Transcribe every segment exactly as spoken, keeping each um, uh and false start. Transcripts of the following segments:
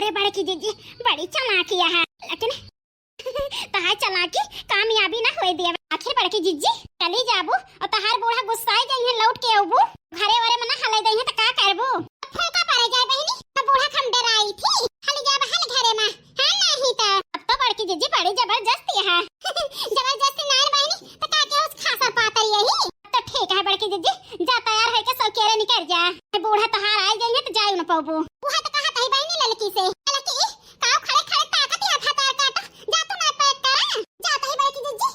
अरे बड़की जिज्जी, बड़ी चालाक है, लेकिन तहार चालाकी कामयाबी ना होए देब। आखिर बड़की जिज्जी, चली जाबू और तहार बूढ़ा गुस्साई जइहें, लौट के अउबू, घरे वरे में ना हले दइहें त का करबू? फूंका पड़े जाए बहिनी, त बूढ़ा खम डराई थी, हली जाब हल घरे में, हाँ नहीं त। अब तो बड़की जिज्जी बड़ी जबरदस्त है, जबरदस्ती नाय बहिनी, त का के उस खासर पातर यही? तो ठीक है बड़की जिज्जी, जा तैयार होके सौकेरे निकल जा। बूढ़ा तहार आई जाइए तो जाई न पाबू। उहे तो कहत हई बहिनी ललकी से। ललकी, काऊ खड़े खड़े ताकत या भतार काटा, जा तू ना पैक करा। जात हई बड़की जिज्जी।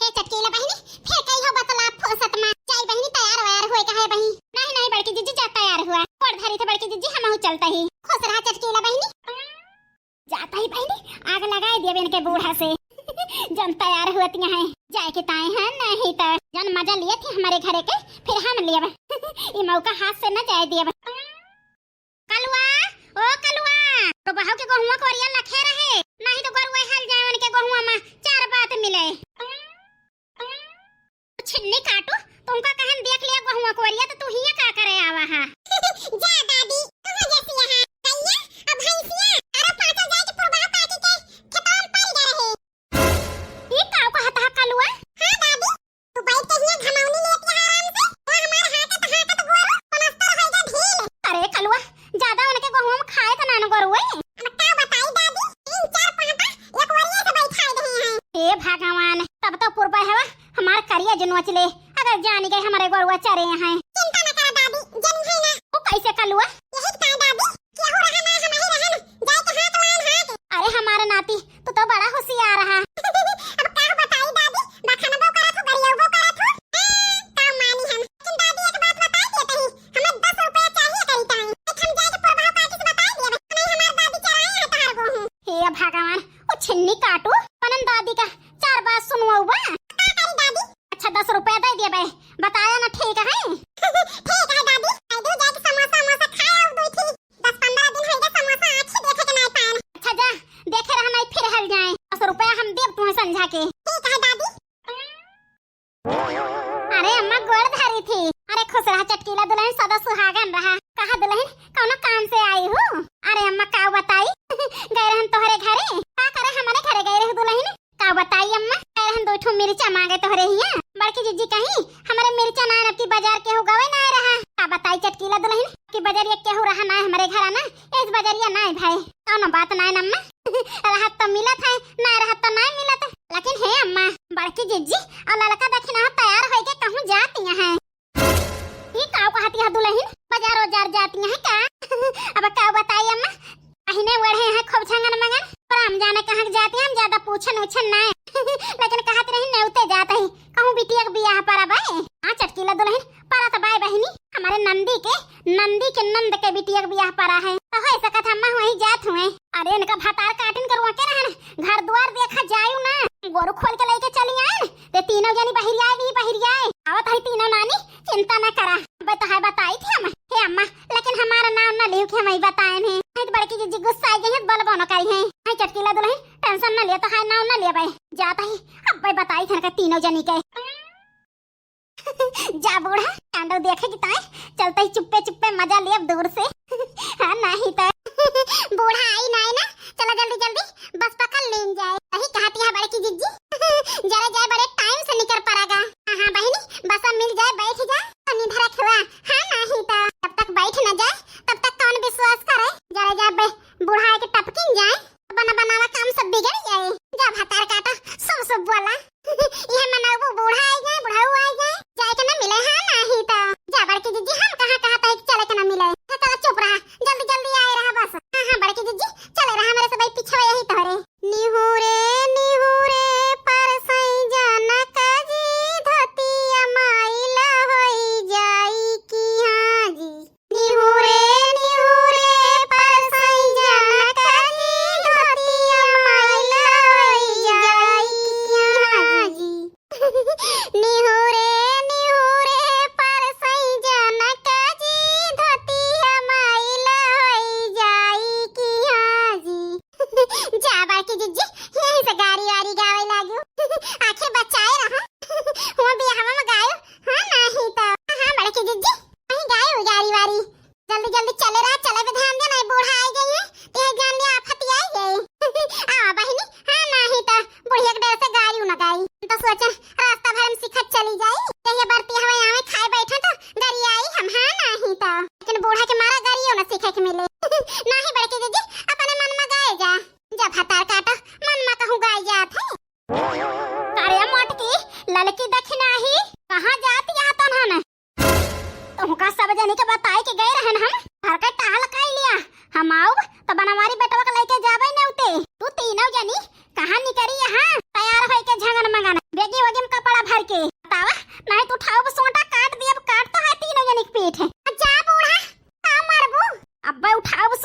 हे चटकीला बहिनी, फिर कई हो बतला फुर्सत में। जाई बहिनी तैयार वैयार होए कहे बहिनी। नहीं नहीं बड़की जिज्जी जा तैयार हुआ। गोड़ धरी थे बड़की जिज्जी हमहू चलत ही। खुश रहा चटकीला बहिनी। जात ही बहिनी, आग लगाए दियब इनके बूढ़ा से। जन तैयार हुअत यहाँ है, जाए के ताए हैं, नहीं तो जन मजा लिए थे हमारे घरे के, फिर हम लेब। ई मौका हाथ से न जाए दियब। कलुआ, ओ कलुआ, तो बहू के गोहुआ कोरिया लखे रहे, नहीं तो गोरुआ हल जाए उनके गोहुआ में चार बात मिले। छिन्नी काटू, तुमका कहन देख लिया गोहुआ कोरिया, तो तू हियां का करे आवा हा? जा दादी, कहाँ जैसी यहाँ? गैया, अब भैंसिया, अरे पाछा जाए के पुरबा काटी के खेतवा में पड़ जा रहे। ई का कहत हा कलुआ? हाँ दादी, तू बैठ के हियां घमौनी लेत यहाँ आराम से, वो हमार हाकत हाकत गोरू, पलस्तर होइगा ढील। अरे कलुआ, ज्यादा उनके गोहुआ में खाए तो ना न गोरुए। अब का बताई दादी, तीन चार पाटा एक ओरिया से बैठाए रहे हैं। हे भगवान, तब तो पुरबा हवा हमार करिया जो नोच ले, अगर जानी गए हमारे गोरुआ चरे हैं। चिंता न करा दादी, जनी है ना। वो कैसे कलुआ? यही तो दादी, केहू रहा ना हम ही रहन, जाए के हाथ लान हाथ। अरे हमारे नाती, तू तो बड़ा होशियार रहा। अब का बताई दादी, बखनबो करत हो, गरियबो करत हो। हाँ, का मानी हम। लेकिन दादी एक बात बताई देत ही, हमें दस रुपया चाहिए करी ताई। एक हम जाए के पुरबा काटी से बताई देब, नहीं हमार दादी चराए है तहार गोहूं। हे भगवान, ओ छिन्नी काटू, पनन दादी का चार बात सुनवाऊ बा। का करी दादी? अच्छा, दस रुपया दे दिए बे, बताया ना, ठीक है? ठीक है दादी, आई दू जाके समोसा वमोसा खाए आओ दो थी। दस पन्द्रह दिन होइगा समोसा आँखी देखे के नाय पाएन। अच्छा जा, देखे रहा नाय फिर हल जाए। दस रुपया हम देब तुम्हें संझा के। ठीक है दादी। अरे अम्मा गोड़ धरी थी। अरे खुश रहा चटकीला दुलहिन, सदा सुहागन रहा। कहा दुलहिन, कौनो काम से आई हू? अरे अम्मा का बताई, गए रहन तोहरे घरे। का करे हमारे घरे गए रहू दुलहिन? का बताई अम्मा, कह रहन दो ठो मिर्चा मांगे तोहरे हिया। बड़की जिज्जी कहीं, हमरे मिर्चा नाय, अब की बाजार केहू गवे नाय रहा। का बताई चटकीला दुलहिन, कि बाजारिया केहू रहा नाय हमरे घरा ना, इस बाजारिया नाय भाई। कौनो बात नाय न अम्मा, रहत तो मिलत है, नाय रहत तो नाय मिलत। लेकिन हे अम्मा, बड़की जिज्जी और ललका दखिना तैयार होइके कहूँ जाती हैं। ई का कहती है दुलहिन, बाजार उजार जाती हैं का? अब का बताई अम्मा, अहिने ओढ़े हैं खूब छंगन मंगन, पर हम जाने कहाँ के जाती हैं, हम ज्यादा पूछन उछन नाय। लेकिन कहत रही नेवते जात ही, कहूँ बिटिया के बियाह पर अब। हाँ चटकीला दुलहिन, परत बाय बहिनी, हमारे नंदी के, नंदी के नंद के बिटिया के बियाह परा है, तो हो सकत अम्मा वहीं जात हुए। अरे इनका भतार काटिन करुआ के रहन, घर द्वार देखा जायु ना, गोरू खोल के लेके चली आए, ते तीनों जनी बहिरियाए भी बहिरियाए, आवत है तीनों नानी, चिंता ना करा। बता है बताई थी हम, हे अम्मा, लेकिन हमारा नाम ना लियो कि हम ही बताए हैं, नहीं तो बड़की जिज्जी गुस्सा आई गई है, बोल बोनो करी है। हाय चटकीला दुलहिन, टेंशन ना लिया तो हाय नाम ना लिया भाई, जाता ही अब भाई बताई थन का तीनों जनी के। जा बूढ़ा, कांडो देखे की ताई, चलते ही चुप्पे चुप्पे मजा लिया दूर से। हाँ, नहीं तो बूढ़ा आई ना, आई ना, चला जल्दी जल्दी बस पकड़ लीन जाए। वही कहती है बड़की जिज्जी, जरा जाए बड़े टाइम से निकर पड़ेगा। हाँ, हाँ बहिनी, बस अब मिल जाए, बैठ जा, तो निधरा खेवा। हाँ, नहीं तो जब तक बैठ न जाए, तब तक कौन विश्वास करे? जरा जाए बे-, बूढ़ा के टपकिन जाए, बना बनावा काम सब बिगड़ जाए। जा भतार काटा, सब सब बोला। यह मनाऊ बूढ़ा आई जाए, बुढ़ाऊ आई जाए, जाए के ना मिले, हाँ, नहीं तो। जा बड़की जिज्जी, हम कहाँ कहाँ तक चले के ना मिले। तो चला चुप रहा, जल्दी जल्दी आए रहा बस। हाँ, हाँ, बड़की जिज्जी, चले रहा मेरे से भाई पीछे यही तोहरे। निहुरे, निहुरे, परसई जनक जी, धोतिया माइल होई जाई कि हाँ जी। निहुरे, निहुरे, परसई जनक जी, धोतिया माइल होई जाई कि हाँ जी। निहुरे, निहुरे, परसई जनक जी, धोतिया माइल होई जाई कि हाँ जी। जा बड़की जिज्जी, यहीं से गारी वारी गावे लागू। आंखें बचाए रहो। हुआ बियाहवा में गायो, हाँ, नहीं तो। हाँ, बड़की जिज्जी, वहीं गायो गारी वारी। जल्दी जल्दी चले रहा, चले पे ध्यान देना, ये बुढ़ाई गई है, ते जान ले आफत आई गई। आ बहिनी, हाँ नाही त बुढ़िया के डर से गाड़ी न गाई। हम तो सोचन रास्ता भर में सिखत चली जाई। जहिया बरती हवा आवे खाए बैठे तो गरियाई हम, हाँ नाही त। लेकिन बूढ़ा के मारा गरियो न सीखे के मिले। नाही बड़की दीदी, अपने मन में गाए जा। जब हतार काटो, मन में कहूँ गाए जात है। अरे मोटकी, ललकी दखिनाही, कहाँ जात यहाँ तनहन? तुमका सब जनी के बताई के गए रहन हम, घर के टहल कई लिया। हम आउब त बनवारी बेटवा के लेके जाबे नेउते। तू तीनों जनी कहाँ निकरी यहाँ तैयार होई के झंगन मंगन, बेगी वगी में कपड़ा भर के? बतावा, नहीं तू उठाउब सोटा काट दियब, काट तो है तीनों जनी के पीठ। जा बूढ़ा, का मरबू? अब्बे उठाउब